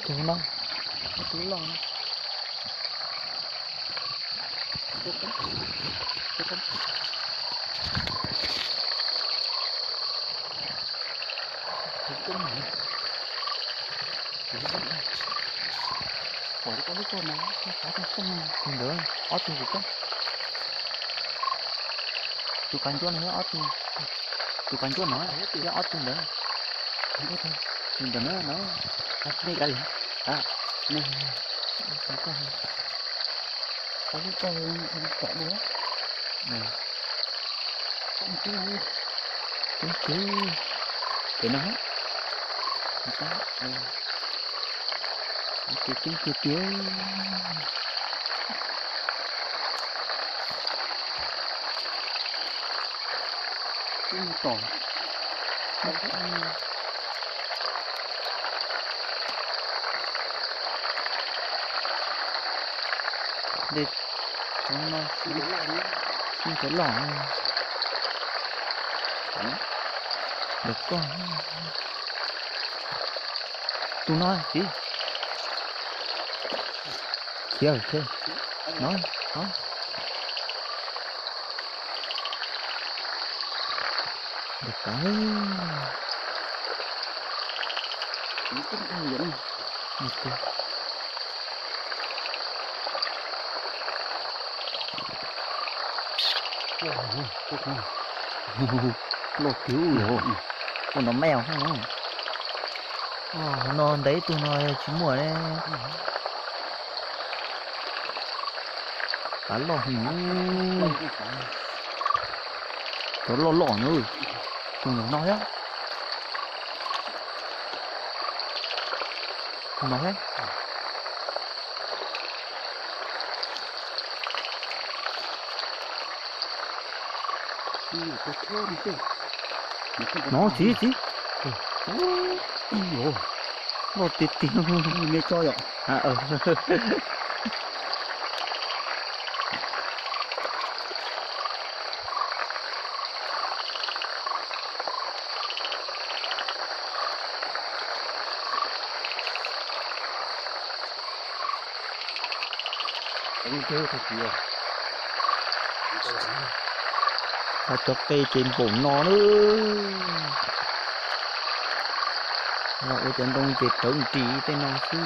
Tus no, tus loj no. Tus ntawd ob tug, tus kav ntsuab no yog ob tug, tus kav ntsuab no yog ob tug ntawd. Tus ntawd no, nej, coob tiag, coob tiag tiag. Dej, cov no, cov loj, ntawm koj, tus no txiv, khiav, khiav, no, no. Ntawm kav, loj tiag, ua nrov meo. No ntev ib tug no tsis muaj. Kav loj heev, cov loj loj na, tus ntawm no thiab, tus no thiab. No txiv, txiv, loj tiag tiag. Hos cov qe ces npaum no na. Los ua cov ntoo ces rawv nris tej no xwb.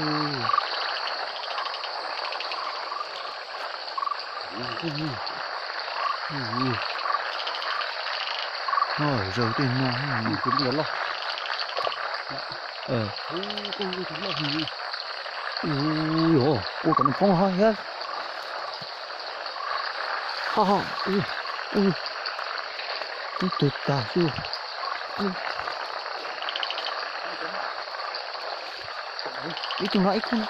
Zaws tej no. Ua kom nws poob ho thiab. Ho ho, ub, ub, ub, tug tag xwb. Ib tug no, ib tug no.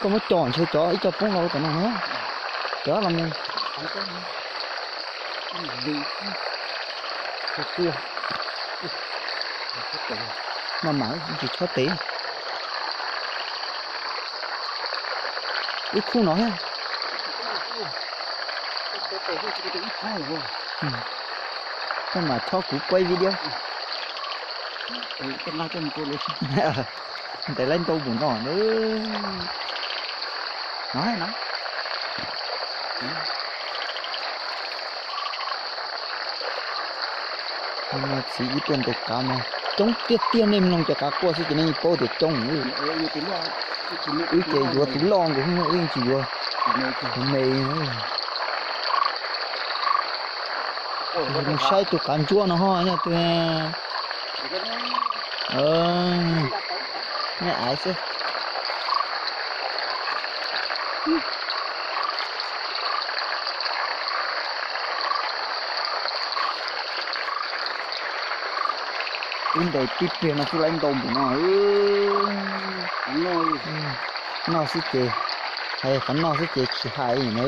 Koj muab coj ntshe cov ib co poob los tom no na. Cov los mus. Maj mam tsis chob tes. Ib khub no thiab. Koj mam chob kuv kuaj video. Ntev lawm ntau npaum no na. No no. Txiv ib tuaj ntes qav mas coob tiag tiag, nej mloog cov qav quaj xwb ces nej yeej paub tias coob. Wb ces yuav tus loj nkaus, wb yeej tsis yuav tus me. Mus saib tus qav ntsuab no ho yog tus, nej aiv xwb. Wb ntes tib pliag no xwb lawv ntau npaum no. Noj xwb ces, hais qhov noj xwb ces tsis hais na.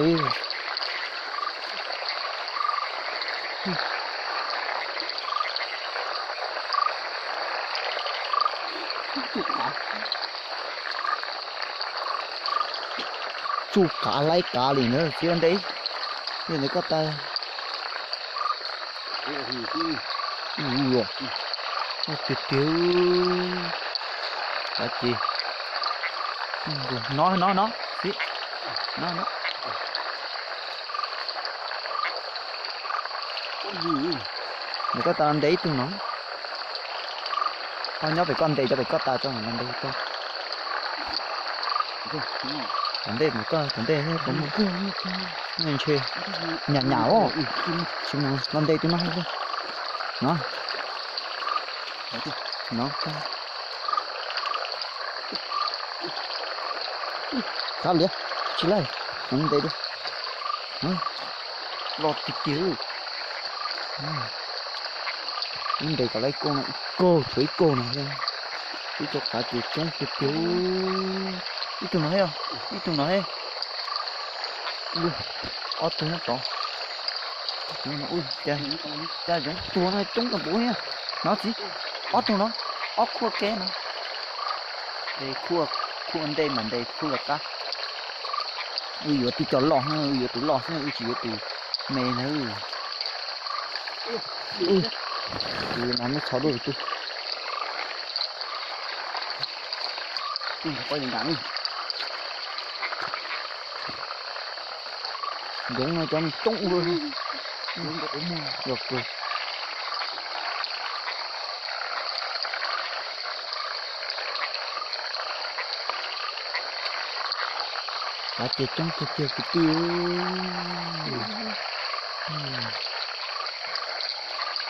tug qav hlais qav li na, txiv ua ntej. Yog ntawd koj tas. Tiag tiag. Ces no no no, no no. Ntawm koj tas los ntes ib tug no. Koj nyob pem koj ntes cov pem koj tas tso, los ntes tso. Tom ntej mus koj, tom ntej puas muaj. Ntshe nyam nyam os. Los ntes tus no. No. No. Kav liam, tsis laij, ntes tiag. Los tiag tiag. Wb ntes kom lawv ib kaug no, ib kaug, tshuav ib kaug no thiab. Wb cov qav ces coob tiag tiag. Ib tug no thiab, ib tug no thiab. Ob tug nyob tod. Cas zoov tuag no coob tag npaum thiab. No txiv, ob tug no, ob khua kev no. Khua ntej mas ntes khua los qab. Wb yuav tib co loj, wb yuav tus loj xwb, wb tsis yuav tus me na. Tus no muab txhov dua tus. Zoov no cov coob ua. Qav ces coob tiag tiag kwv tij.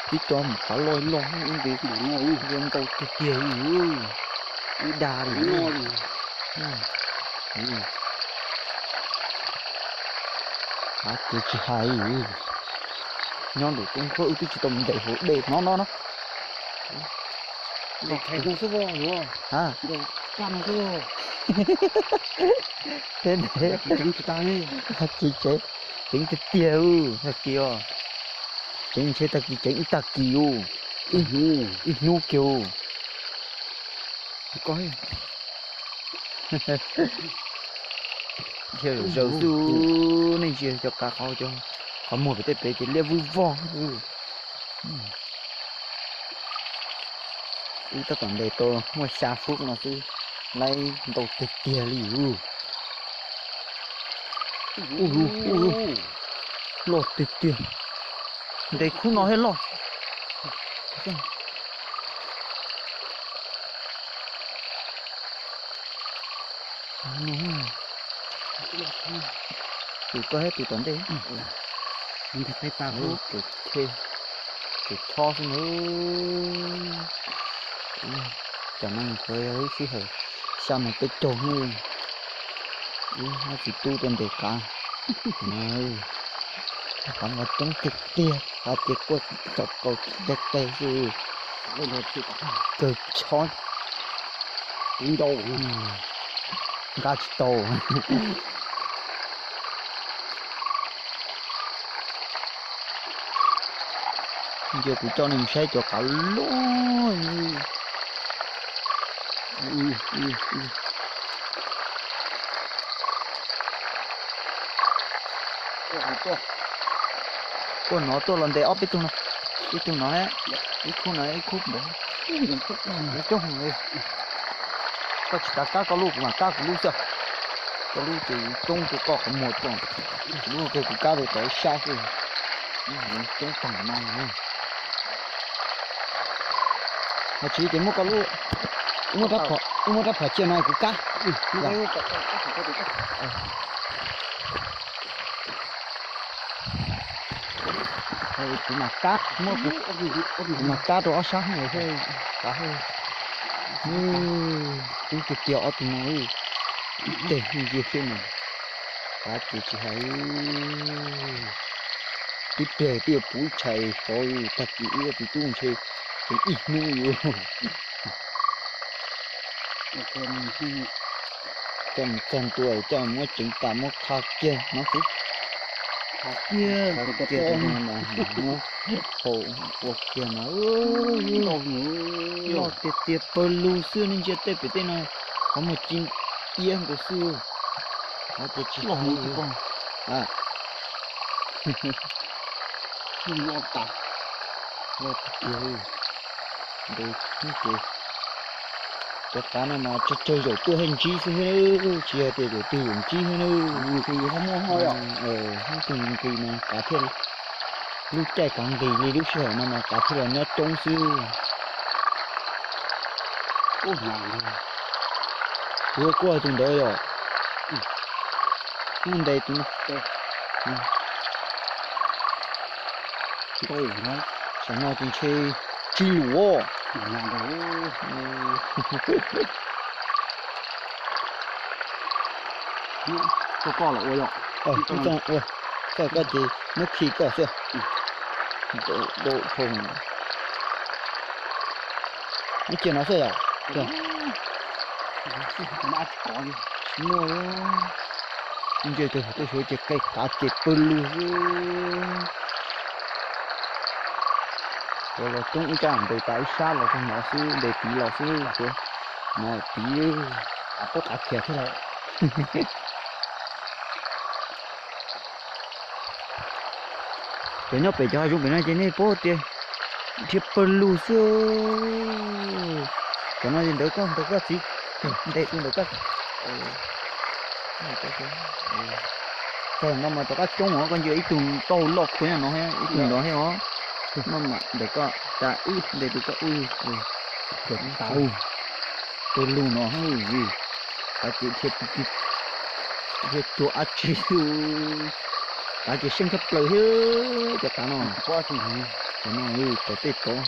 Tib co mus qav loj loj ib ntev ntau tiag tiag li. Ib dag li. Qav ces tsis hais. Nyob nraum teb nkuaj wb twb tsis tau mus ntes hauv dej no no no. Thiab ntev. Tsis tseev tiag tiag, tag kis os. Tseev ntshe tag kis tseev ib tag kis us. Ib hnub kiag us. Ntsia zaws xwb, nej ntsia cov qav qhov, qhov muag pem tej pem ces liab vwj vog. Wb tab tom ntes tau muaj xya fub no xwb, laib ntau tiag tiag li us. Ub, loj tiag tiag. Ntes khub no thiab loj. Tus koj thiab tus tom ntej. Tus chob xwb na. Cov no nws tsuas yog lub sij hawm xya moos peb caug xwb. Wb hab txiv tub tuaj ntes qav. Qav mas coob tiag tiag, qav ces quaj tom kaus teg teg xwb. Kawg chob. Nqa tsis tau. Ntsia kuv coj nej mus saib cov qav loj. Tuaj no tuaj los ntes ob peb tug no, ib tug no, ib khub no, ib khub ntawd. Coob li. Koj tsis tas kab koj lub, kuv mam kab kuv lub xwb. Koj lub ces coob rau koj qhov muag tso, kuv lub ces kuv kab rau tom ib sab xwb. Coob tag no. Ho tsis ces muab koj lub, wb muab rab phom cia no kuv kab. Kuv mam kab, muab kuv mam kab rau ob sab thiab. Coob tiag tiag ob tug no. Ib teg ntsia seb no, qav ces tsis hais. Tib pliag twb yuav puv tshais sov, tag kis wb ob txiv tub ntshe tseem ib hnub yuav. Coj mus txog ntua coj muab tseev tas muab qha kiag no xwb. Qha kiag, muab hau ua kiag no. Loj tiag tiag pawg lug xwb, nej ntsia tej pem tej no, qhov muag ci iab nkaus xwb. Qab ces tsis loj heev. Loj tas. Loj tiag tiag. Ntev ces cov qav no mas tsawg tsawg zaum tuaj thiaj ntsib xwb thiab, tsis yog tias zaum twg zaum ntsib thiab na. Hnub twg nqis mas qav thiaj, lub caij kav nqis li lub sij hawm no mas qav thiaj los nyob coob xwb. Kuv kuaj tus ntawd yom. Ub, ntes tus no. Saum no ces ntshe tsis lum os. Koj los ua yom. Koj ces muab khi koj xwb. Muab cia no xwb yom. Tsis muaj. Ntsia tus tuaj xyuas ces qe qav ces pawg lug xwb. Cov los coob ib caj ntes tas ib sab los txog no xwb, ntes tid los xwb, no tid. Qav poob qav khiav thiab los. Cov nyob pem cov hav zoov pem no ces nej paub tias dhia pawg lug xwb. Cov no ces ntawd koj, ntawd koj txiv, ntes tus ntawd koj. Txog no mas rov qab coob os, koj ntsia ib tug tau loj khuav no, ib tug nrov thiab os. No mas ntawm koj tas wb ntes tus koj ub. Pawg lug no, qav ces dhia cuag dab tsi xwb. Qav ces seej tshaj plaws thiab cov qav no. Cov no tau tej tod.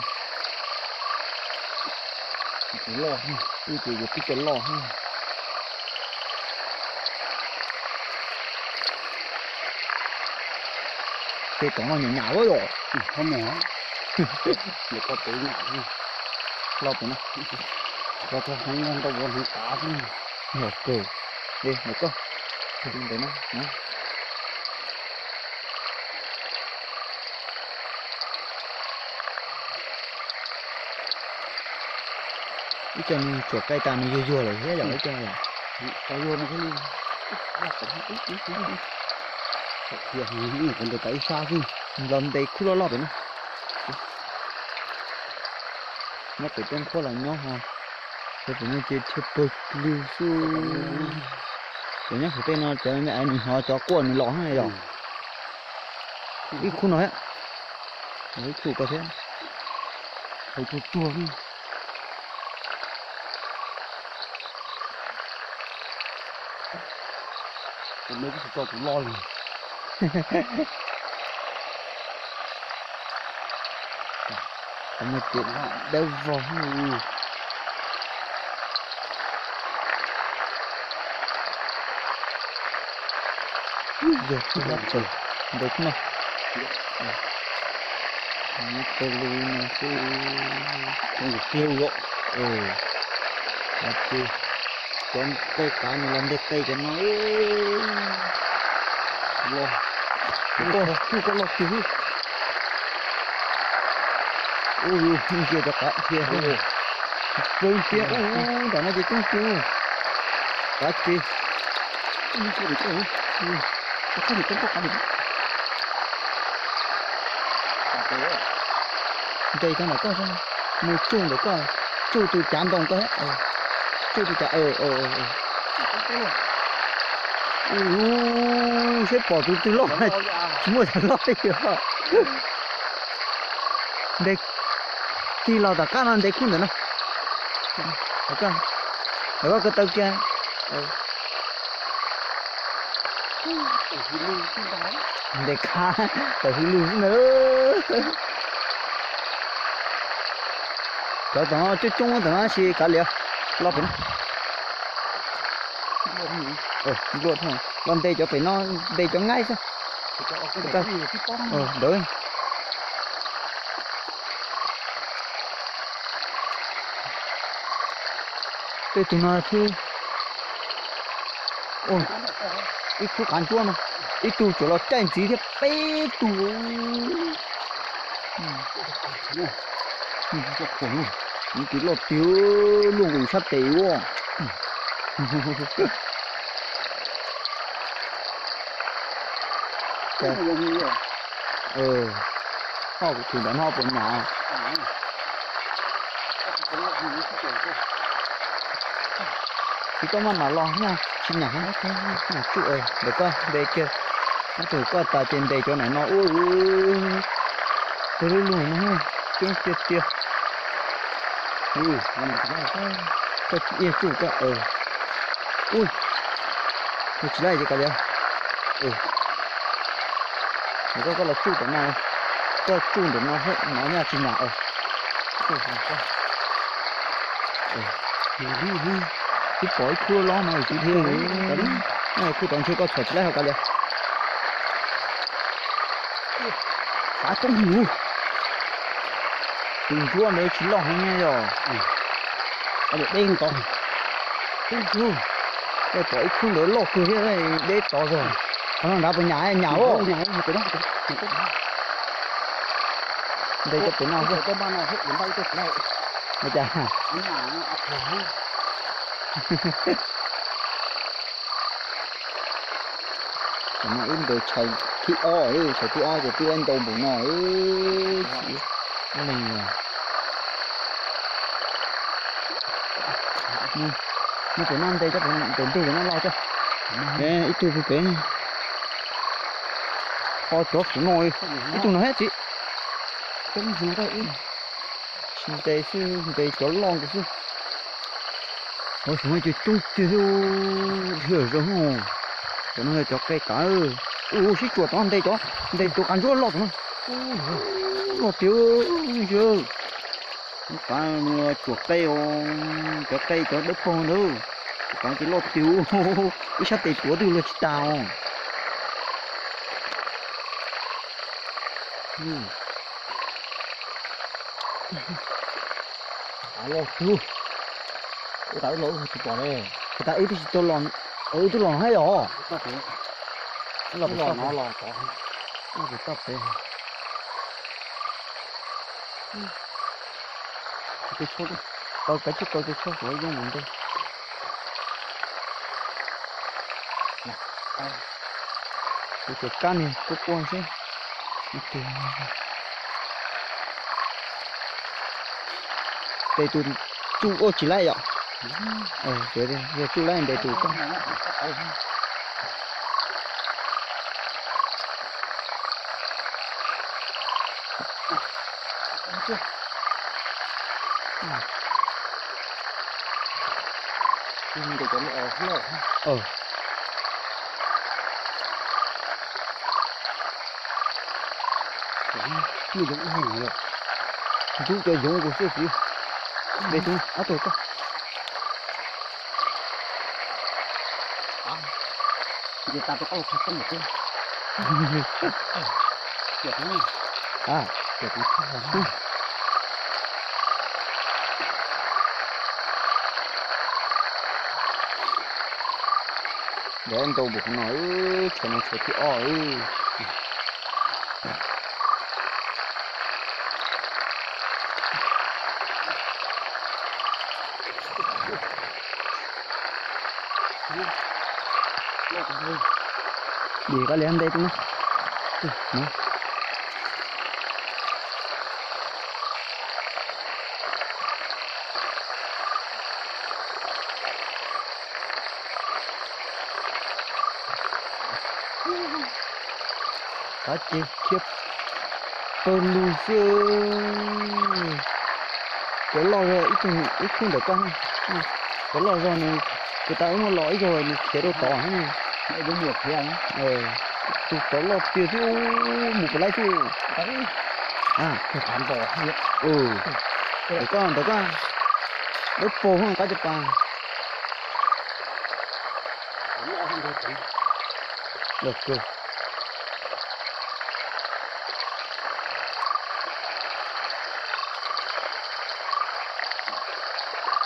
Wb ces yuav pib cov loj thiab. Tej tod no nyam nyam lawm yom. Loj pem no. Los txog heev no ntau vov heev qav xwb. Yog kawg. Ntawm koj, ntawm no. Ib co nws tsuam qe tas nws yuag yuag lawm thiab yom, ib co yom. Ntawm tas ib sab xwb, los ntes khub loj loj pem no. Nyob pem roob khuab los nyob ho, pem no ces dhia pawg lug xwb. Cov nyob hauv tej no cov me aiv nws hnov cov quaj nws los yom. Ib khub no thiab. Ib khub ko thiab. Hauv tsuag tsuag. Tus no kuj tsis tso tus loj li. Qhov no ces dawb vog. Yog tib lab tsaws ntes khub no. Nyob pawg lug no xwb. Cov nqaij qav no los ntes qe cov no. Los, koj loj tiag. Ub, ntsia cov qav dhia. Pawg tiag, ub, nram no ces coob tiag. Qav ces ntes tau ntawm koj, mus tsuj ntawm koj, tsuj tus cav ntoo koj, tsuj tus cav. Ub, seb pom tus twg loj, tsis muaj cov loj li os. Ntes tig los tom qab no ntes khub ntawm no. Tom koj ko taw kiag. Ntes khav, tawm hwv lug xwb ntag. Cov tom no coob coob tom no sis kav liam, los pem no. Los ntes cov pem no, ntes cov nqaij xwb. Ntawd. Tej tus no khub, ib khub qav ntsuab no, ib tug tsuas los caij ntxiv thiab peb tug. Tus loj tiag, luaj nkaus sab tes ua. Tus Cas, o, kuv thwm ntawm no puas nyam? Tsis, koj maj mam los nyaj tsis nyam, nyam tsuj ntawm koj ntes kiag. Ib tug koj tas ces ntes cov ntawm no ua twg lub lug no coob tiag tiag. Koj iab tsuj koj, ua tsis laij ces kav liam. Koj, koj los tsuj ntawm no, koj tsuj ntawm no, no nyaj tsis nyam. Twb pom ib khub lob no tsis dhia li. Khub tod ntshe koj txhom tsis laij ho kav liam. Xav coob yus, tus ntsuab ntawd tsis loj heev yog. Deb ntawd, pom ib khub ntawd loj kawg thiab, deb tod zog. Qhov no nrad puas nyam? Nyam os. Ntes cov pem no xwb. Cas no wb ntes tshais thib ob, tshais thib ob ces twb ntau npaum no. Mus pem no ntes cov pem ntug pem no los tso. Ib tug pem, ho cov saum no, ib tug no thiab txiv. Tsis ntes xwb, ntes cov loj nkaus xwb. Cov saum no ces coob tiag thiab, dhia zoo. Cov no yog cov qe kav. Ua sib tsuam tom no ntes cov, ntes tus qav ntsuab loj tom no. Loj tiag. Qav tsuam qe os, cov qe cov dawb paug ntawd. Qav ces loj tiag, ib sab tes tuav twb luag tsis tas os. Qav loj tiag. Ua tas wb los wb tsis pom li. Ua tas wb twb tsis tau los, wb twb los no thiab yom. Los no los tod, los pem toj pem. Kaw tshuaj, kaw kaw tshuaj, kaw kaw tshuaj kuv yoo mus ntej. Kuv cov kab niag quaj quaj xwb. Ntes tus tsuj ua tsis laij yom. Yog tsuj laij ntes tus koj. Ntub cov yoov nkaus xwb txiv. Ntes tus ob tug koj. Ntau npaum no, tshuav no tshuav thib ob. Dim koj li ntes tus no. Qav ces khiav pawg lug xwb. Cov loj zog ib tug, ib khub ntawm koj. Cov loj zog nws kwv tas wb muab los ib zaug nws khiav rau tod. Tus tod loj tiag xwb, mus pem laib xwb. Ntawm koj, ntawm koj, dawb paug qab cov pas.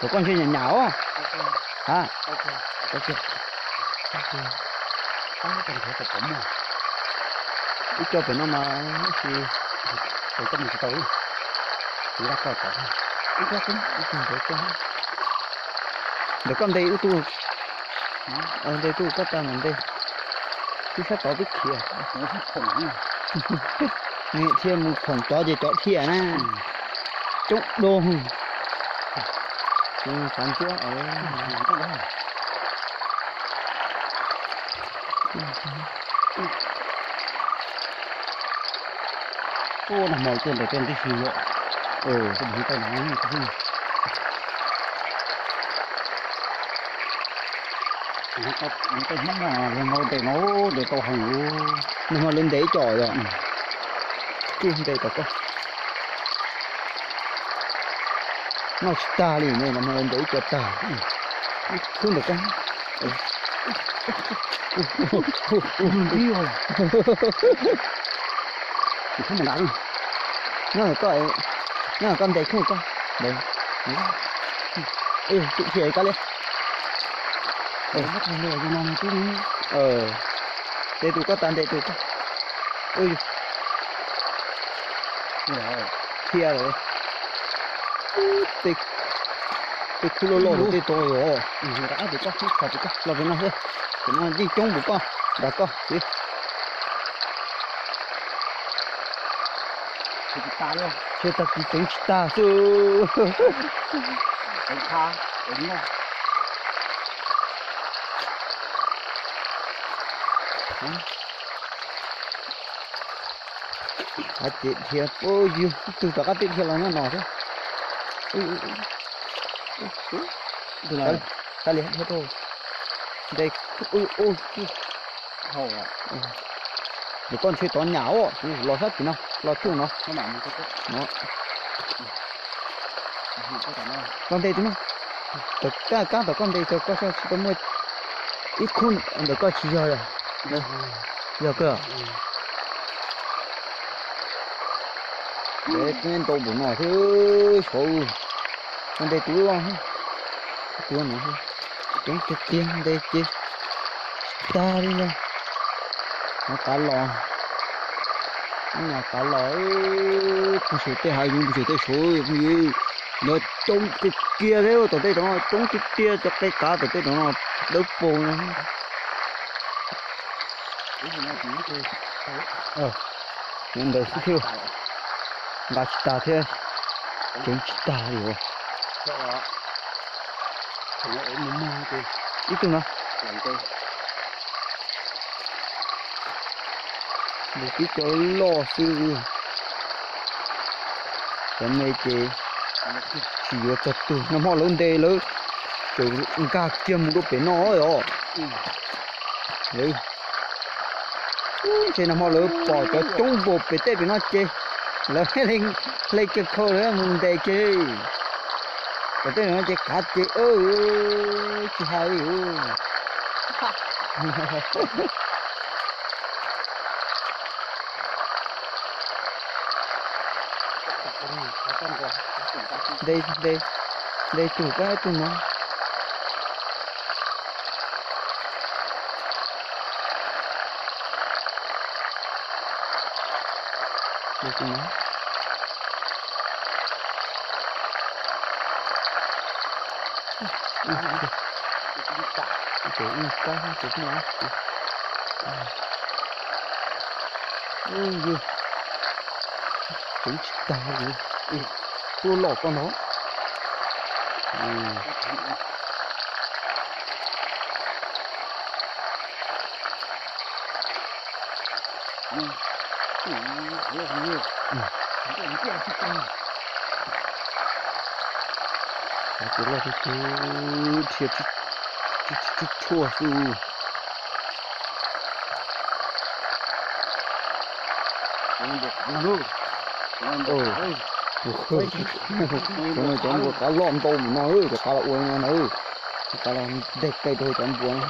Thaum koj ntshe nyam nyam os. Ha, wb coj pem no mas tsis, tsis tau, ntawm koj ntes wb tug, ntes tug koj tas ntawm ntej. Twb sab tod twb khiav. Nws thiaj mus khoom tod ces cov dhia na. Coob dua. Xav ntsuab. Ua nag hmo tuaj ntes peb tib si yom. Tej Hmoob no ntes no ntes tau heev. Nag hmo lawv ntes ib co yom. Kuj ntes tom koj. Noj tsis tag li ne, nag hmo lawv ntes ib co tag. Khub ntawm koj. Nyob ntawm koj, nyob ntawm koj ntes khub koj. Ntes, ntes koj li. Ntes tus koj tas ntes tus koj. Dhia lawm. Tej khub loj loj tej tod yom. Los pem no xwb, pem no yeej coob pum koj, nram koj. Ces tag kis ceev tsis tag xwb. Ces dhia, yus ib tug rov qab twb dhia los nyob no thiab. Ntawm koj ntshe tod nyam os, los sab tim no, los tsuj no. Los ntes tim no. Tom kab tom koj ntes tau koj sab tsis tau muaj ib khub ntawm koj tsis yog. Yog kawg. Ntes ntau npaum no thiab saud. Koj ntes tus loj, tus no coob tiag tiag ntes ces tag li ntag. Qav los, qav los, pug saum tej hav zoov pug saum tej saud phooj ywg. Lawv coob kiag kiag thiab, tom tej tom no coob tiag tiag, cov qe qav tom tej tom no dawb paug no. Ntawd xwb thiab, nqa tsis tag thiab, ceev tsis tag li os. Ib tug no, nws tib co loj xwb. Cov me ces tsis yuav txog tug, nag hmo lawv ntes lawv tseem nkag kiag mus rau pem no os. Lawv, ntshe nag hmo lawv pom cov coob npaum pem tej pem no ces lawv hle kiag khau lawv mus ntes kiag. Pem tej no ces kav ces tsis hais li. Ntes, ntes, ntes tus koj tus no. Ntes tus no. Ces ib kab ces no. Yus ceev tsis tag li. Tuaj loj koj no. Ces loj tib tug dhia tsis tshuaj xwb. Cov no cov npua qav loj ntau mus no, cov qav los ua no na, cov qav los nteg qe rau cov npua no.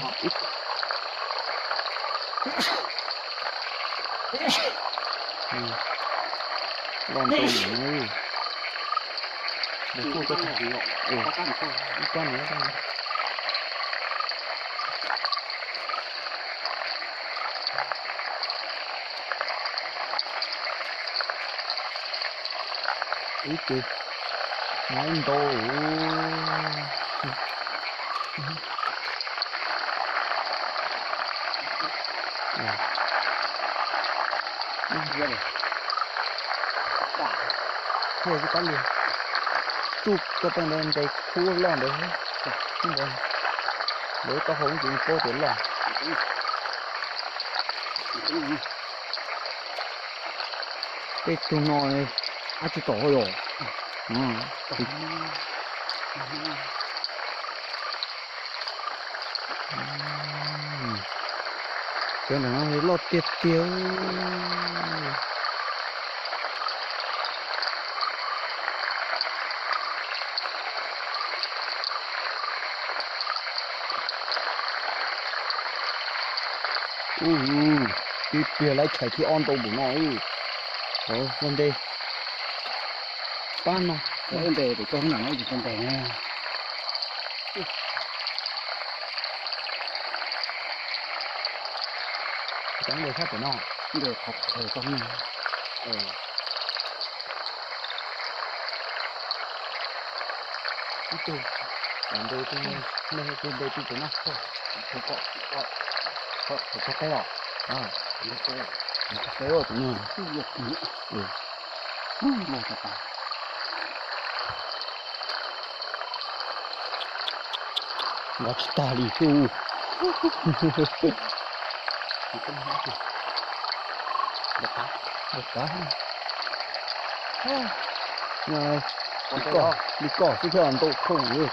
Loj ntau mus no. Ib kab no. Ib ces nab ntau. Thiaj tsis kab li. Tsuj koj tej nte khub loj ntawd, lawv taub hau tsis paub tias loj. Tej tug no ab tsi tom yom. Cov nram no loj tiag tiag. Ub, tib pliag laib chais thib ob ntau npaum no. Ua ntej pab no. Ua ntej pem koj nram no tsis tau ntes na. Cov ntses sab pem no. Ntses qhov pem koj no. Ib tug, ntses tus, ntses tus, ntses tus pem no. Txog qeb os. Txog qeb os tus no. Los tsis tag li xwb. Li koj xwb thiaj ntau khoom li.